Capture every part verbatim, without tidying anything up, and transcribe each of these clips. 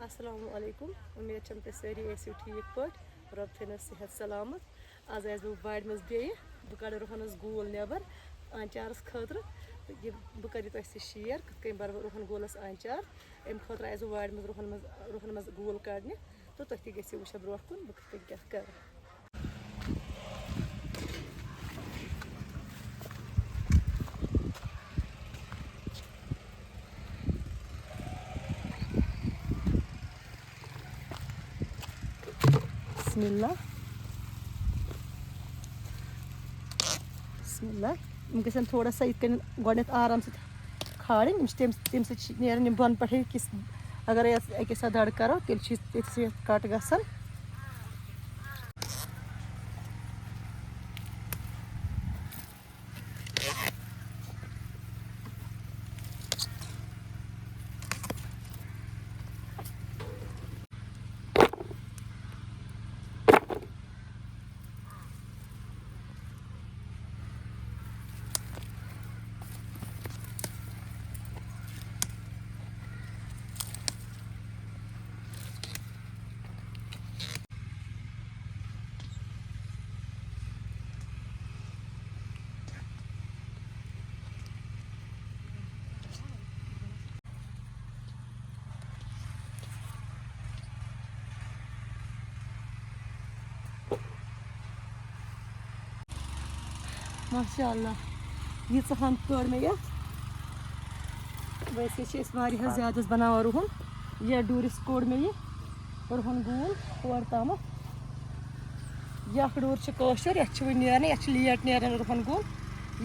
السلام علیکم، امید چھم تُہۍ سٲری ٲسِو ٹھیٖک پٲٹھۍ، رۄب تھٲینو صحت سلامت۔ آز آیس بہٕ وارِ منٛز بیٚیہِ، بہٕ کڑٕ رُہنس گول نٮ۪بر آنچارس خٲطرٕ۔ تہٕ یہِ بہٕ کرٕ یہِ تۄہہِ سۭتۍ شیر، کِتھ کٔنۍ برٕ بہٕ رُہن گولس آنچار۔ امہِ خٲطرٕ آیس بہٕ وارِ منٛز رُہن منٛز رُہن منٛز گول کڑنہِ، تہٕ تُہۍ تہِ گٔژھِو وٕچھن برونٛٹھ کُن بہٕ کِتھ کٔنۍ کیٛاہ کرٕ۔ بسم اللہ۔ بسم اللہ۔ یِم گژھن تھوڑا سا یِتھ کٔنۍ گۄڈٕنٮ۪تھ آرام سۭتۍ کھالٕنۍ۔ یِم چھِ تَمہِ تَمہِ سۭتۍ چھِ نیران یِم بۄنہٕ پٮ۪ٹھٕے کِس، اگر یَتھ اَکے ساتہٕ دَڑ کَرو، تیٚلہِ چھِ یہِ تٔتھۍ سۭتۍ کَٹ گژھان۔ ماشاء اللہ، ییٖژاہ ہن کٔر مےٚ یَتھ۔ ویسے چھِ أسۍ واریاہ زیادٕ بَناوان رُہُن۔ یَتھ ڈوٗرِس کوٚڑ مےٚ یہِ رُہُن گول ہورٕ تامَتھ۔ یہِ اَکھ ڈوٗر چھِ کٲشُر، یَتھ چھِ وٕنہِ نیران، یَتھ چھِ لیٹ نیران رُہُن گول۔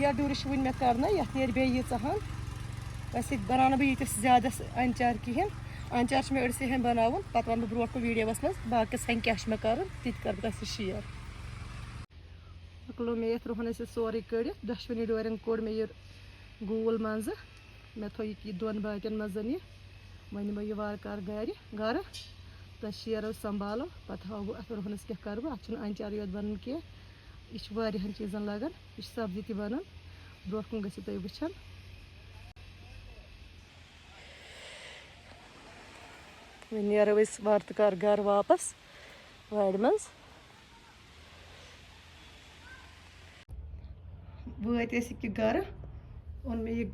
یَتھ ڈوٗرِس چھِ وٕنہِ مےٚ کَرنَے، یَتھ نیرِ بیٚیہِ ییٖژاہ ہن۔ ویسے بَناونہٕ بہٕ ییٖتِس زیادَس آنچار کِہیٖنۍ۔ آنچار چھِ مےٚ أڑسٕے ہن بَناوُن، پَتہٕ وَنہٕ بہٕ برونٛٹھ کُن ویٖڈیوَس منٛز باقٕیَس ہن کیٛاہ چھِ مےٚ کَرُن، تہِ تہِ کَرٕ بہٕ تۄہہِ سۭتۍ شِیَر۔ مۄکلو مےٚ یَتھ رُہنَس یہِ سورُے کٔڑِتھ، دۄشوٕنی ڈورٮ۪ن کوٚڑ مےٚ یہِ گول منٛزٕ۔ مےٚ تھوٚو یہِ یہِ دۄن باٹٮ۪ن منٛز یہِ۔ وۄنۍ نِمو یہِ وارٕ کارٕ گَرِ، گَرٕ تہٕ شیرو سنٛبھالو۔ پَتہٕ ہاوو بہٕ اَتھ رُہنَس کیٛاہ کَرٕ بہٕ۔ اَتھ چھُنہٕ آنچارٕے یوت بَنان کینٛہہ، یہِ چھُ واریاہَن چیٖزَن لَگان، یہِ چھُ سبزی تہِ بَنان۔ برونٛٹھ کُن گٔژھِو تُہۍ وٕچھان۔ وۄنۍ نیرو أسۍ وارٕ تہٕ کارٕ گَرٕ واپَس وارِ منٛز۔ وٲتۍ أسۍ ییٚکیٛاہ گَرٕ، اوٚن مےٚ یہِ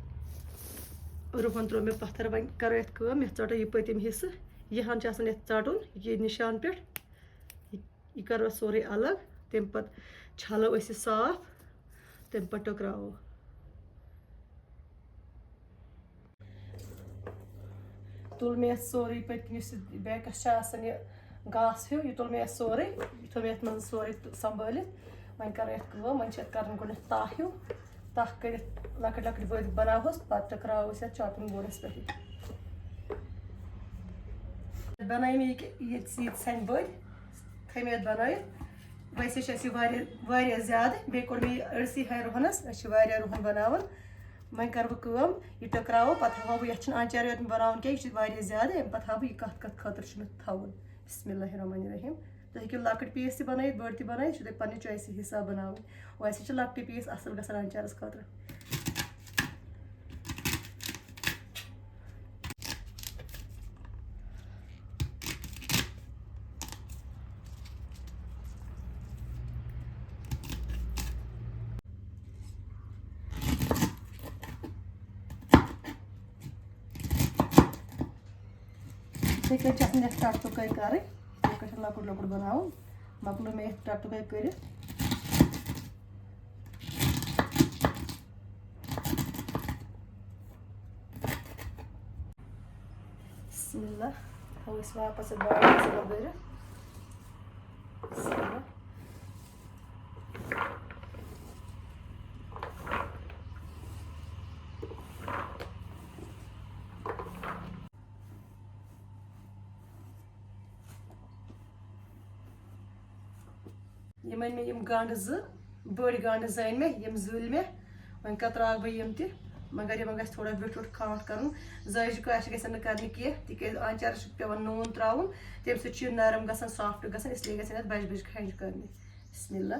رُہَن، ترٛوو مےٚ پَتھَر۔ وۄنۍ کَرو یَتھ کٲم، یَتھ ژَٹو یہِ پٔتِم حِصہٕ، یہِ ہَن چھِ آسان یَتھ ژَٹُن، یہِ نِشان پٮ۪ٹھ، یہِ یہِ کَرو سورُے الگ۔ تَمہِ پَتہٕ چھَلو أسۍ یہِ صاف، تَمہِ پَتہٕ ٹٔکراوو۔ تُل مےٚ یَتھ سورُے پٔتۍ کِنۍ یُس یہِ بیکَس چھِ آسان یہِ گاسہٕ ہیوٗ، یہِ تُل مےٚ یَتھ سورُے، یہِ تھوٚو مےٚ یَتھ منٛز سورُے تہٕ سنٛبھٲلِتھ۔ وۄنۍ کَرو یَتھ کٲم، وۄنۍ چھِ یَتھ کَرٕنۍ گۄڈٕنٮ۪تھ تَہہ ہیوٗ، تَہہ کٔرِتھ لۄکٕٹۍ لۄکٕٹۍ بٔتۍ بَناوہوس، پَتہٕ ٹٔکراوو أسۍ یَتھ chopping boardَس پٮ۪ٹھٕے۔ بَنٲے مےٚ یہِ کہِ یہِ ژیٖتۍ سَنہِ بٔتۍ، تھٲے مےٚ یَتھ بَنٲیِتھ۔ ویسے چھِ اَسہِ یہِ واریاہ، واریاہ زیادٕ، بیٚیہِ کوٚڑ مےٚ یہِ أڑسٕے ہَے رُہَنَس، أسۍ چھِ واریاہ رُہَن بَناوان۔ وۄنۍ کَرٕ بہٕ کٲم، یہِ ٹٔکراوو، پَتہٕ ہاوہو بہٕ، یَتھ چھِنہٕ آنچار یوت بَناوُن کینٛہہ، یہِ چھِ واریاہ زیادٕ، اَمہِ پَتہٕ ہاوٕ بہٕ یہِ کَتھ کَتھ خٲطرٕ چھُ مےٚ تھاوُن۔ بسم اللہ الرحمن الرحیم۔ تُہۍ ہیٚکِو لۄکٕٹۍ piece تہِ بَنٲیِتھ، بٔڑۍ تہِ بَنٲیِتھ، یہِ چھُ تۄہہِ پَنٕنہِ choice حِساب بَناوٕنۍ۔ ویسے چھِ لۄکٹی piece اَصٕل گژھان آنچارَس خٲطرٕ۔ یِتھَے کٔنۍ چھِ آسان یَتھ ٹَٹہٕ ٹُکَے کَرٕنۍ، یِتھ کٔنۍ چھِ لۄکُٹ لۄکُٹ بَناوُن۔ مۄکلو مےٚ یَتھ ٹَٹہٕ ٹُکَے کٔرِتھ۔ بسم اللہ۔ تھاوو أسۍ واپس یہِ باڈ زٔمیٖن بٔرِتھ۔ بسم اللہ۔ یِم أنۍ مےٚ یِم گنٛڈٕ زٕ، بٔڑۍ گنٛڈٕ زٕ أنۍ مےٚ، یِم زٕلۍ مےٚ۔ وۄنۍ کَتراوٕ بہٕ یِم تہِ، مگر یِمن گژھِ تھوڑا ویوٚٹھ ویوٚٹھ کھانٛٹ کَرُن۔ زٲیجہِ کٲشرِ گژھن نہٕ کَرنہِ کینٛہہ، تِکیٛازِ آنچارَس چھُ پٮ۪وان نوٗن ترٛاوُن، تَمہِ سۭتۍ چھُ یہِ نرم گژھان، soft گژھان، اس لیے گژھن اَتھ بَجہِ بَجہِ کھَنٛجہِ کَرنہِ۔ بسم اللہ۔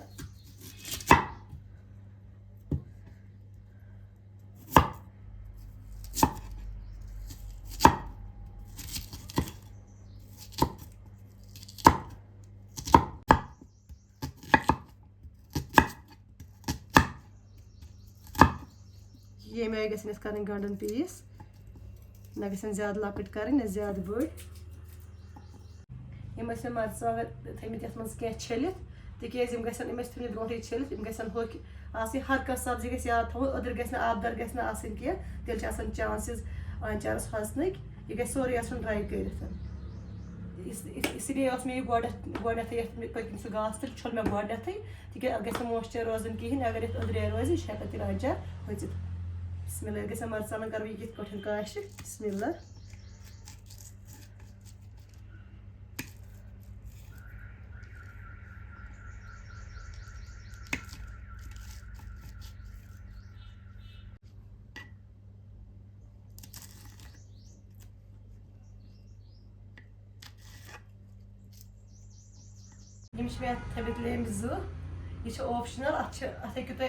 ییٚمہِ آیہِ گژھن اَسہِ کَرٕنۍ گنٛڈَن پیٖس، نہ گژھن زیادٕ لۄکٕٹۍ کَرٕنۍ، نہ زیادٕ بٔڑۍ۔ یِم ٲسۍ مےٚ مَرژٕوانٛگَن تھٲیمٕتۍ یَتھ منٛز کینٛہہ چھٔلِتھ، تِکیٛازِ یِم گژھن، یِم ٲسۍ تھٲیمٕتۍ برونٛٹھٕے چھٔلِتھ، یِم گژھن ہوٚکھۍ آسٕنۍ۔ ہر کانٛہہ سبزی گژھِ یاد تھاوُن، أدٕر گژھِ نہٕ آب دار گژھِ نہٕ آسٕنۍ کینٛہہ، تیٚلہِ چھِ آسان chances آنچارَس ہۄژنٕکۍ۔ یہِ گژھِ سورُے آسُن dry کٔرِتھ۔ اس، اس، اسی لیے اوس مےٚ یہِ گۄڈٕنٮ۪تھ، گۄڈٕنٮ۪تھٕے یَتھ مےٚ پٔتِم سُہ گاسہٕ تُل، چھوٚل مےٚ گۄڈٕنٮ۪تھٕے، تِکیٛازِ اَتھ گژھِ نہٕ moisture روزُن کِہیٖنۍ۔ اگر یَتھ أدرے روزِ، یہِ چھُ ہٮ۪کان تیٚلہِ آنچار ہۄژِتھ۔ بسم اللہ، یَتھ گژھِ مَرژٕوانٛگَن کَرٕ بہٕ یہِ کِتھ پٲٹھۍ کاشہِ۔ بسم اللہ۔ یِم چھِ مےٚ اَتھ تھٲومٕتۍ لیٚمبۍ زٕ۔ یہِ چھِ optional، اَتھ چھِ، اَتھ ہیٚکِو تُہۍ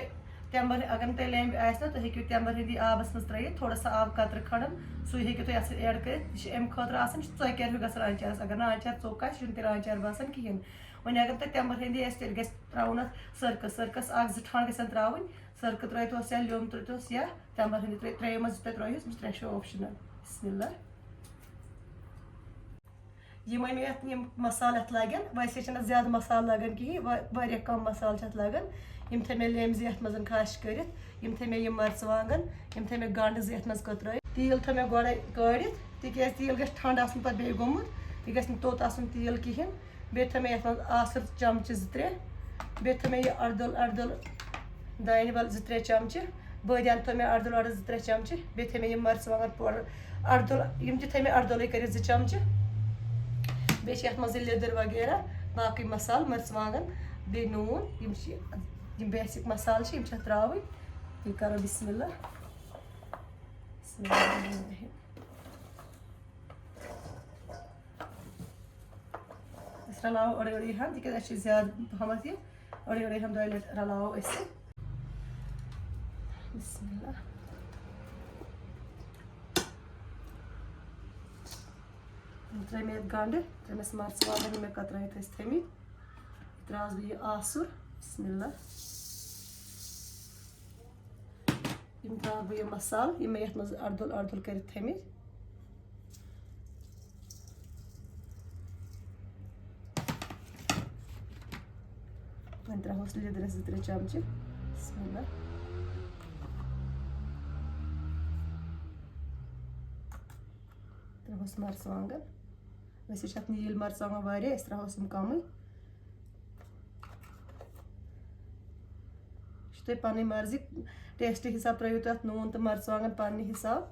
تَمہِ برٛونٛہہ، اگر نہٕ تۄہہِ لیٚمبۍ آسہِ نا، تُہۍ ہیٚکِو تَمہِ برٛونٛہہ ہیٚکِو آبَس منٛز ترٲیِتھ، تھوڑا سا آب قطرٕ کھنٛڈَن، سُے ہیٚکِو تُہۍ اَتھ سۭتۍ add کٔرِتھ۔ یہِ چھِ اَمہِ خٲطرٕ آسان، یہِ چھُ ژۄکیر ہیوٗ گژھان آنچارَس۔ اگر نہٕ آنچار ژوٚک آسہِ، یہِ چھُنہٕ تیٚلہِ آنچار باسان کِہیٖنۍ۔ وۄنۍ اگر تۄہہِ تَمہِ برٛونٛہہ ہیٚکِو آسہِ، تیٚلہِ گژھِ ترٛاوُن اَتھ سٔرکہٕ، سٔرکَس اَکھ زٕ ٹھانٛڈ گژھن ترٛاوٕنۍ۔ سٔرکہٕ ترٲوِتھ اوس یا لیوٚمب ترٲوِتھ اوس یا تَمہِ برٛونٛہہ ہیٚکِو تُہۍ ترٛیٚیو منٛز یُس تۄہہِ ترٲوِو، یِم چھِ ترٛےٚ چھِ optional۔ بسم اللہ۔ یِم وۄنۍ یَتھ یِم مصالہٕ اَتھ لَگن، ویسے چھِنہٕ اَتھ زیادٕ مصالہٕ لَگان کِہیٖنۍ، وا-، واریاہ کَم مصالہٕ چھِ اَتھ لَگان۔ یِم تھٲے مےٚ لیٚمبۍ زِ یَتھ منٛز خاش کٔرِتھ، یِم تھٲے مےٚ یِم مَرژٕوانٛگَن، یِم تھٲے مےٚ گَنٛڈٕ زِ یَتھ منٛز کٔترٲے۔ تیٖل تھٲو مےٚ گۄڈَے کٲڑِتھ، تِکیٛازِ تیٖل گژھِ ٹھنٛڈٕ آسُن پَتہٕ بیٚیہِ گوٚمُت، یہِ گژھِ نہٕ توٚت آسُن تیٖل کِہیٖنۍ۔ بیٚیہِ تھٲو مےٚ یَتھ منٛز آسُر چَمچہٕ زٕ ترٛےٚ، بیٚیہِ تھٲو مےٚ یہِ اَردُل اَردُل دانہِ وَل زٕ ترٛےٚ چَمچہٕ، بٲدیان تھٲو مےٚ اَردُل اَردُل زٕ ترٛےٚ چَمچہٕ، بیٚیہِ تھٲو مےٚ یِم مَرژٕوانٛگَن powder اَردُل، یِم تہِ تھٲے مےٚ اَردُلٕے کٔرِتھ زٕ چَمچہٕ۔ بیٚیہِ چھِ یَتھ منٛز یہِ لیٚدٕر وغیرہ، باقٕے مصالہٕ، مَرژٕوانٛگَن، بیٚیہِ نوٗن، یِم چھِ یِم basic مصالہٕ چھِ، یِم چھِ اَتھ ترٛاوٕنۍ۔ تیٚلہِ کَرو بسم اللہ۔ بسم اللہ الرحمن الرحیم۔ أسۍ رَلاوو اورٕ یورٕ یہِ ہن، تِکیٛازِ اَسہِ چھِ زیادٕ پَہمَتھ یہِ، اورٕ یورٕ یہِ ہن دۄیہِ لَٹہِ رَلاوو أسۍ یہِ۔ بسم اللہ۔ ترٛٲے مےٚ یَتھ گَنٛڈٕ، ترٛٲے مےٚ مَرژٕوانٛگَن، یِم مےٚ کَترٲوِتھ ٲسۍ تھٲیمٕتۍ۔ ترٛاوَس بہٕ یہِ آسُر۔ بسم اللہ۔ یِم ترٛاوٕ بہٕ یِم مصالہٕ، یِم مےٚ یَتھ منٛز اَردُل اَردُل کٔرِتھ تھٲیمٕتۍ۔ وۄنۍ ترٛاوہوس لیٚدرَس زٕ ترٛےٚ چمچہٕ۔ بسم اللہ۔ ترٛاوہوس مَرژٕوانٛگَن۔ ویسے چھِ اَتھ نیٖلۍ مَرژٕوانٛگَن واریاہ، أسۍ ترٛاوہوس یِم کَمٕے۔ یہِ چھِ تۄہہِ پَنٕنۍ مرضی، taste حساب ترٛٲیِو تُہۍ اَتھ نوٗن تہٕ مرژٕوانٛگن پَنٕنہِ حساب۔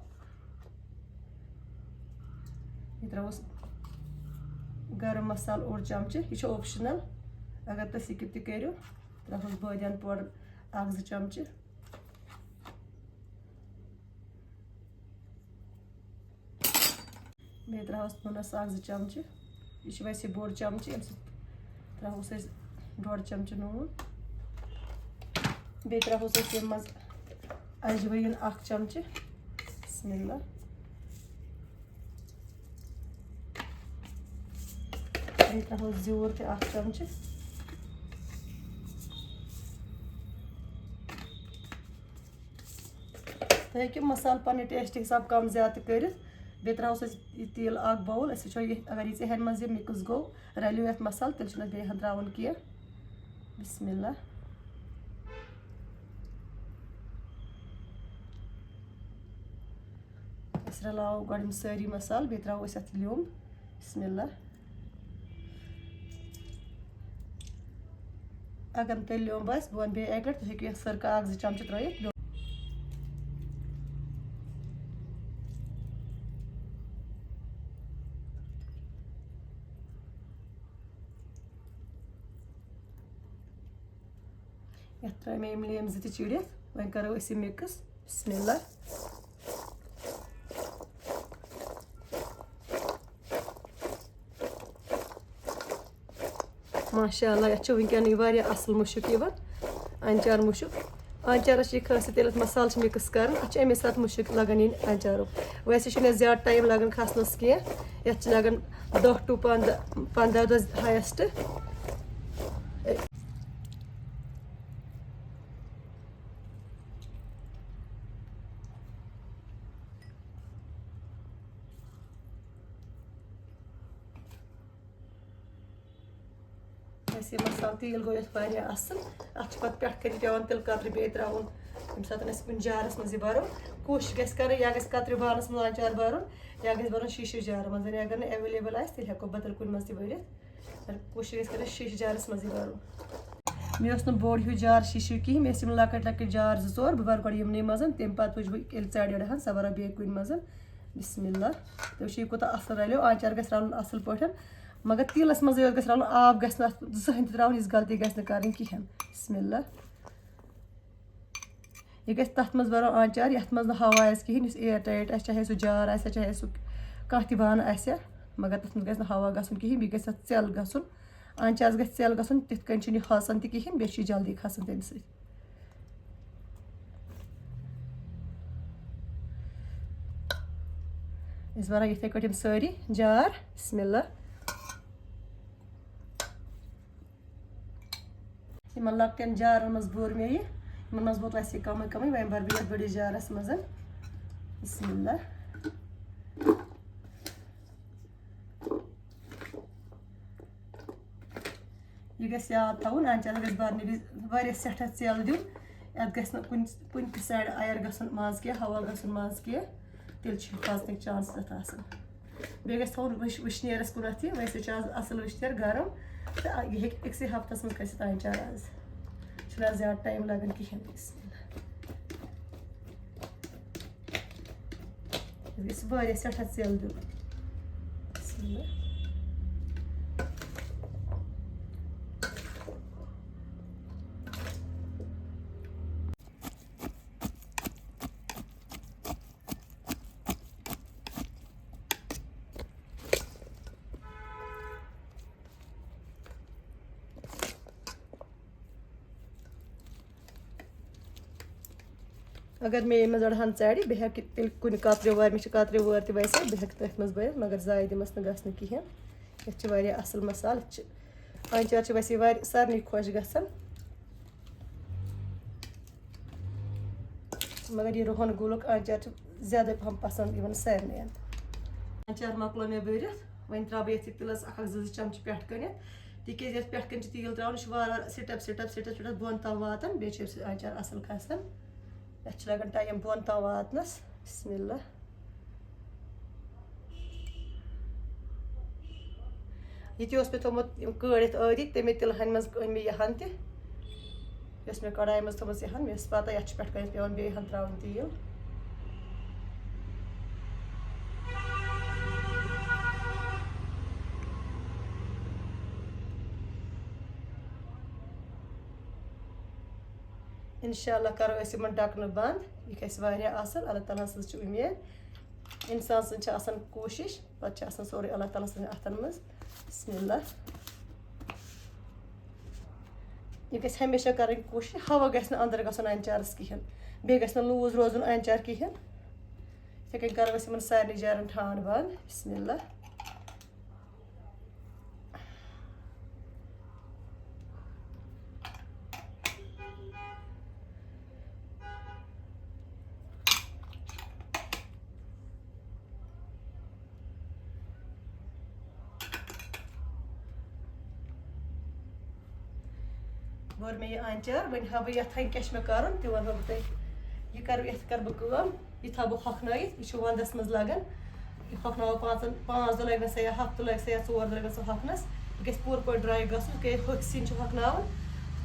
یہِ ترٛاووس گرم مصالہٕ اوٚڑ چمچہٕ، یہِ چھُ optional، اگر تُہۍ skip تہِ کٔرِو۔ ترٛاوہوس بٲدیان powder اکھ زٕ چمچہٕ۔ بیٚیہِ ترٛاوہوس نُنَس اَکھ زٕ چمچہٕ۔ یہِ چھُ ویسے بوٚڑ چمچہٕ، اَمہِ سۭتۍ ترٛاوہوس أسۍ ڈۄڈ چمچہٕ نوٗن۔ بیٚیہِ ترٛاوہوس أسۍ ییٚمہِ منٛز اجوٲیِن اَکھ چمچہٕ۔ بسم اللہ۔ بیٚیہِ ترٛاوہوس زیُر تہِ اَکھ چمچہٕ۔ تُہۍ ہیٚکِو مصالہٕ پننہِ taste حساب کم زیادٕ تہِ کٔرِتھ۔ بیٚیہِ ترٛاووس أسۍ یہِ تیٖل اکھ bowl۔ أسۍ وٕچھو یہِ، اگر یہِ ژِہٮ۪ن منٛز یہِ mix گوٚو، رلیو یتھ مصالہٕ، تیٚلہِ چھُنہٕ اَتھ بیٚیہِ ہن ترٛاوُن کینٛہہ۔ بسم اللہ۔ أسۍ رلاوو گۄڈٕ یِم سٲری مصالہٕ، بیٚیہِ ترٛاوو أسۍ اَتھ لیوٚمب۔ بسم اللہ۔ اگر نہٕ تۄہہِ لیوٚمب آسہِ، بہٕ وَنہٕ بیٚیہِ اَکہِ لَٹہِ، تُہۍ ہیٚکِو یَتھ سِرکہٕ اَکھ زٕ چمچہٕ ترٛٲیِتھ۔ یَتھ ترٛٲے مےٚ یِم لیمبۍ زٕ تہِ چِڑِتھ۔ وۄنۍ کَرو أسۍ یہِ mix۔ بسم اللہ۔ ماشاء اللہ، یَتھ چھُ وٕنکیٚنٕے واریاہ اَصٕل مُشُک یِوان، آنچار مُشُک۔ آنچارَس چھِ یہِ خٲصیت، ییٚلہِ اَتھ مصالہٕ چھِ mix کَران، اَتھ چھُ اَمے ساتہٕ مُشُک لَگان یِنۍ آنچارُک۔ ویسے چھُنہٕ یَتھ زیادٕ time لَگان کھَسنَس کینٛہہ، یَتھ چھِ لَگان دَہ to پنٛداہ، پنٛداہ دۄہ highest۔ اَسہِ یہِ مصالہٕ تیٖل گوٚو یَتھ واریاہ اَصٕل۔ اَتھ چھُ پَتہٕ پٮ۪ٹھ کَنہِ پٮ۪وان تِلہٕ قطرٕ بیٚیہِ ترٛاوُن، ییٚمہِ ساتہٕ اَسہِ کُنہِ جارَس منٛز یہِ بَرو۔ کوٗشِش گژھِ کَرٕنۍ، یا گژھِ قطرٕ بانَس منٛز آنٛچار بَرُن، یا گژھِ بَرُن شیٖشہٕ جارٕ منٛز۔ یا اگر نہٕ ایویلیبل آسہِ، تیٚلہِ ہٮ۪کو بدل کُنہِ منٛز تہِ بٔرِتھ۔ مگر کوٗشِش گژھِ کَرٕنۍ شیٖشہٕ جارَس منٛز یہِ بَرُن۔ مےٚ اوس نہٕ بوٚڑ ہیوٗ جار شیٖشہٕ کِہیٖنۍ، مےٚ ٲسۍ یِم لۄکٕٹۍ لۄکٕٹۍ جار زٕ ژور۔ بہٕ بَرٕ گۄڈٕ یِمنٕے منٛز، تَمہِ پَتہٕ وٕچھٕ بہٕ ییٚلہِ ژَرِ یَڑہَن، سۄ بَرٕ بیٚیہِ کُنہِ منٛز۔ بسم اللہ۔ تُہۍ وٕچھِو، یہِ کوٗتاہ اَصٕل رَلیو۔ آنٛچار گژھِ رَلُن اَصٕل پٲٹھۍ، مگر تیٖلَس منٛزٕے یوت گژھِ رَلُن، آب گژھِ نہٕ اَتھ زٕہٕنۍ تہِ ترٛاوُن، یِژھ غلطی گژھِ نہٕ کَرٕنۍ کِہیٖنۍ۔ بسم اللہ۔ یہِ گژھِ تَتھ منٛز بَرُن آنٛچار، یَتھ منٛز نہٕ ہوا آسہِ کِہیٖنۍ، یُس ایر ٹایٹ آسہِ، چاہے سُہ جار آسہِ، چاہے سُہ کانٛہہ تہِ بانہٕ آسہِ، مگر تَتھ منٛز گژھِ نہٕ ہوا گژھُن کِہیٖنۍ، بیٚیہِ گژھِ اَتھ ژٮ۪ل گژھُن۔ آنٛچارَس گژھِ ژٮ۪ل گژھُن، تِتھ کٔنۍ چھُنہٕ یہِ ہۄژان تہِ کِہیٖنۍ، بیٚیہِ چھُ یہِ جلدی کھَسان تَمہِ سۭتۍ۔ أسۍ بَرو یِتھَے کٲٹھۍ یِم سٲری جار۔ بسم اللہ۔ یِمن لۄکٹٮ۪ن جارن منٛز بوٚر مےٚ یہِ، یِمن منٛز ووت اَسہِ یہِ کمٕے کمٕے، وۄنۍ بَرٕ بہٕ یَتھ بٔڑِس جارس منٛز۔ بسم اللہ۔ یہِ گژھِ یاد تھاوُن، آنٛچارَس گژھِ بَرنہٕ وِزِ واریاہ سٮ۪ٹھاہ ژٮ۪ل دیُن۔ یَتھ گژھِ نہٕ کُنہِ، کُنہِ تہِ سایڈٕ اَیَر گژھُن منٛز کینٛہہ، ہوا گژھُن منٛز کینٛہہ، تیٚلہِ چھِ حفاظتٕکۍ چانسز اَتھ آسان۔ بیٚیہِ گژھِ تھاوُن وٕش-، وٕشنیرَس کُنَتھ یہِ، ویسے چھُ آز اَصٕل وٕشنیر گرم، تہٕ یہِ ہیٚکہِ أکسٕے ہفتَس منٛز کھٔسِتھ آنٛچار آز۔ چھُنہٕ آز زیادٕ ٹایم لَگان کِہیٖنۍ تہِ۔ یہِ گژھِ واریاہ سٮ۪ٹھاہ ژٮ۪ل دیُن۔ بسم اللہ۔ اگر مےٚ ییٚمہِ منٛز أڑہَن ژَرِ، بہٕ ہٮ۪کہٕ تیٚلہِ کُنہِ کترِ وارِ، مےٚ چھِ کترِ وٲر تہِ ویسے، بہٕ ہٮ۪کہٕ تٔتھۍ منٛز بٔرِتھ، مگر ضایع دِمَس نہٕ گژھنہٕ کِہیٖنۍ۔ یَتھ چھِ واریاہ اَصٕل مصالہٕ، یَتھ چھِ آنٛچار چھِ ویسے واریاہ سارنٕے خۄش گژھان۔ مگر یہِ رُہن گولُک آنٛچار چھُ زیادَے پَہَم پَسنٛد یِوان سارنٕے۔ آنٛچار مۄکلو مےٚ بٔرِتھ، وۄنۍ ترٛاوٕ بہٕ یَتھ یہِ تِلَس اَکھ اَکھ زٕ زٕ چمچہٕ پٮ۪ٹھ کَنٮ۪تھ، تِکیٛازِ یَتھ پٮ۪ٹھ کَنہِ چھُ تیٖل ترٛاوُن، یہِ چھُ وارٕ وارٕ step step step step بۄن تام واتان، بیٚیہِ چھُ اَمہِ سۭتۍ آنٛچار اَصٕل کھَسان۔ یَتھ چھُ لَگان ٹایم بۄن تام واتنَس۔ بسم اللہ۔ یہِ تہِ اوس مےٚ تھوٚمُت یِم کٲڑِتھ ٲدی، تَمے تِلہٕ ہَنہِ منٛز أنۍ مےٚ یہِ ہَن تہِ۔ یۄس مےٚ کڑایہِ منٛز تھٲومٕژ یہِ ہَن، مےٚ ٲس پَتہ یَتھ چھُ پٮ۪ٹھ کَنہِ پٮ۪وان بیٚیہِ ہَن ترٛاوُن تیٖل۔ اِنشاء اللہ کَرو أسۍ یِمَن ڈَکہٕ بنٛد۔ یہِ کھَسہِ واریاہ اَصٕل۔ اللہ تعالیٰ ہَس سۭتۍ چھِ اُمید۔ اِنسان سٕنٛز چھِ آسان کوٗشِش، پَتہٕ چھِ آسان سورُے اللہ تعالیٰ سٕنٛدٮ۪ن اَتھَن منٛز۔ بسم اللہ۔ یہِ گژھِ ہمیشہ کَرٕنۍ کوٗشِش، ہوا گژھِ نہٕ اَندَر گژھُن اَنچارَس کِہیٖنۍ، بیٚیہِ گژھِ نہٕ لوٗز روزُن اَنچار کِہیٖنۍ۔ یِتھَے کٔنۍ کَرو أسۍ یِمَن سارنٕے جارَن ٹھانٛڈ بنٛد۔ بسم اللہ۔ بوٚر مےٚ یہِ آنٛچار، وۄنۍ ہاوٕ بہٕ یَتھ وۄنۍ کیٛاہ چھُ مےٚ کَرُن، تہِ وَنہو بہٕ تۄہہِ۔ یہِ کَرٕ، یَتھ کَرٕ بہٕ کٲم، یہِ تھاوٕ بہٕ ہۄکھنٲیِتھ، یہِ چھُ وَنٛدَس منٛز لَگان۔ یہِ ہۄکھناوو پانٛژَن، پانٛژھ دۄہ لَگہِ مےٚ سا یا ہفتہٕ لَگہِ سا یا ژور دۄہ لَگہِ مےٚ سا ہۄکھنَس۔ یہِ گژھِ پوٗرٕ پٲٹھۍ ڈرٛاے گژھُن، کیٛازِ ہوٚکھۍ سِنۍ چھِ ہۄکھناوان۔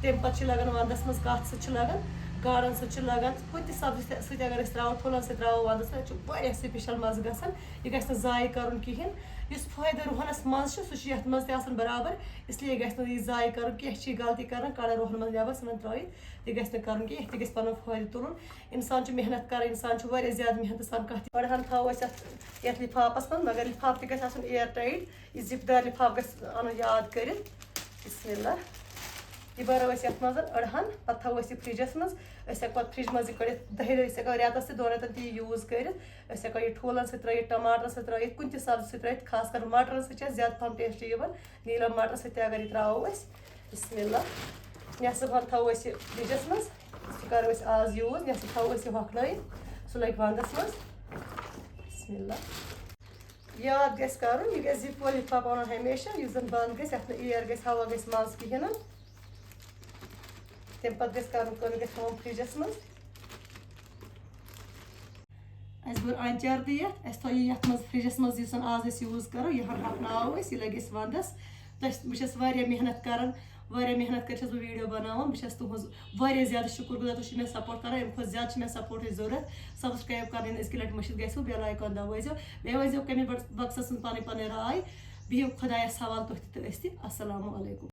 تَمہِ پَتہٕ چھِ لَگان وَنٛدَس منٛز، کَتھ سۭتۍ چھِ لَگان، گاڈَن سۭتۍ چھِ لَگان، کُنہِ تہِ سبزی سۭتۍ اگر أسۍ ترٛاوو، ٹھوٗلَن سۭتۍ ترٛاوو وَنٛدَس منٛز، یہِ چھُ واریاہ special مَزٕ گژھان۔ یہِ گژھِ نہٕ ضایع کَرُن کِہیٖنۍ۔ یُس فٲیدٕ رُہَنَس منٛز چھُ، سُہ چھُ یَتھ منٛز تہِ آسان برابر، اِسلیے گژھِ نہٕ یہِ ضایع کَرُن کینٛہہ۔ چھِ یہِ غلطی کَران، کَڑان رُہَن منٛز نٮ۪بَر، ژھٕنان ترٛٲیِتھ، تہِ گژھِ نہٕ کَرُن کینٛہہ، یَتھ تہِ گژھِ پَنُن فٲیدٕ تُلُن۔ اِنسان چھُ محنت کَران، اِنسان چھُ واریاہ زیادٕ محنتہٕ سان کانٛہہ تہِ۔ گۄڈٕ ہَن تھاوو أسۍ اَتھ یَتھ لِفافَس منٛز، مگر لِفاف تہِ گژھِ آسُن air tight، یہِ zip دار لِفاف گژھِ اَنُن یاد کٔرِتھ۔ بسم اللہ۔ یہِ بَرو أسۍ یَتھ منٛز أڑہَن، پَتہٕ تھاوو أسۍ یہِ فرٛجَس منٛز۔ أسۍ ہٮ۪کو پَتہٕ فرٛج منٛزٕے کٔڑِتھ، دَہہِ دۄہہِ، أسۍ ہٮ۪کو رٮ۪تَس تہِ دۄن رٮ۪تَن تہِ یہِ use کٔرِتھ۔ أسۍ ہٮ۪کو یہِ ٹھوٗلَن سۭتۍ ترٛٲیِتھ، ٹماٹرَن سۭتۍ ترٛٲیِتھ، کُنہِ تہِ سبزی سۭتۍ ترٛٲیِتھ، خاص کر مَٹرَن سۭتۍ چھِ اَسہِ زیادٕ پَہَم taste یِوان۔ نیٖلَم مَٹرَن سۭتۍ تہِ اگر یہِ ترٛاوو أسۍ، بسم اللہ۔ نٮ۪صٕف ہَن تھاوو أسۍ یہِ فرٛجَس منٛز، سُہ کَرو أسۍ آز use، نٮ۪صٕف تھاوو أسۍ یہِ ہۄکھنٲیِتھ، سُہ لَگہِ وَنٛدَس منٛز۔ بسم اللہ۔ یاد گژھِ کرُن، یہِ گژھِ zip وٲلِتھ پکاونُن ہمیشہ، یُس زن بند گژھِ، یتھ نہٕ air گژھِ، ہوا گژھِ منٛز کِہیٖنۍ نہٕ۔ تمہِ پتہٕ گژھِ کرُن کٲم، یہِ گژھِ تھاوُن فرجس منٛز۔ اسہِ بوٚر آنچار تہِ یتھ، اسہِ تھٲو یہِ یتھ منٛز فرجس منٛز، یُس زن آز أسۍ use کرو، یہِ ہن رٹناوو أسۍ، یہِ لگہِ اسہِ ونٛدس۔ تۄہہِ، بہٕ چھس واریاہ محنت کران، واریاہ محنت کٔرِتھ چھس بہٕ video بناوان۔ بہٕ چھس تُہنٛز واریاہ زیادٕ شُکر گُزار، تُہۍ چھِو مےٚ support کران، امہِ کھۄتہٕ زیادٕ چھِ مےٚ supportٕچ ضروٗرت۔ Subscribe کرٕنۍ أزکہِ لٹہِ مٔشِتھ گژھِو، bell icon دبٲیزیو، بیٚیہِ ؤنۍزیو comment box، boxس منٛز پنٕنۍ پنٕنۍ راے۔ بِہِو خۄدایس حوالہٕ، تُہۍ تہِ تہٕ أسۍ تہِ۔ السلام علیکم۔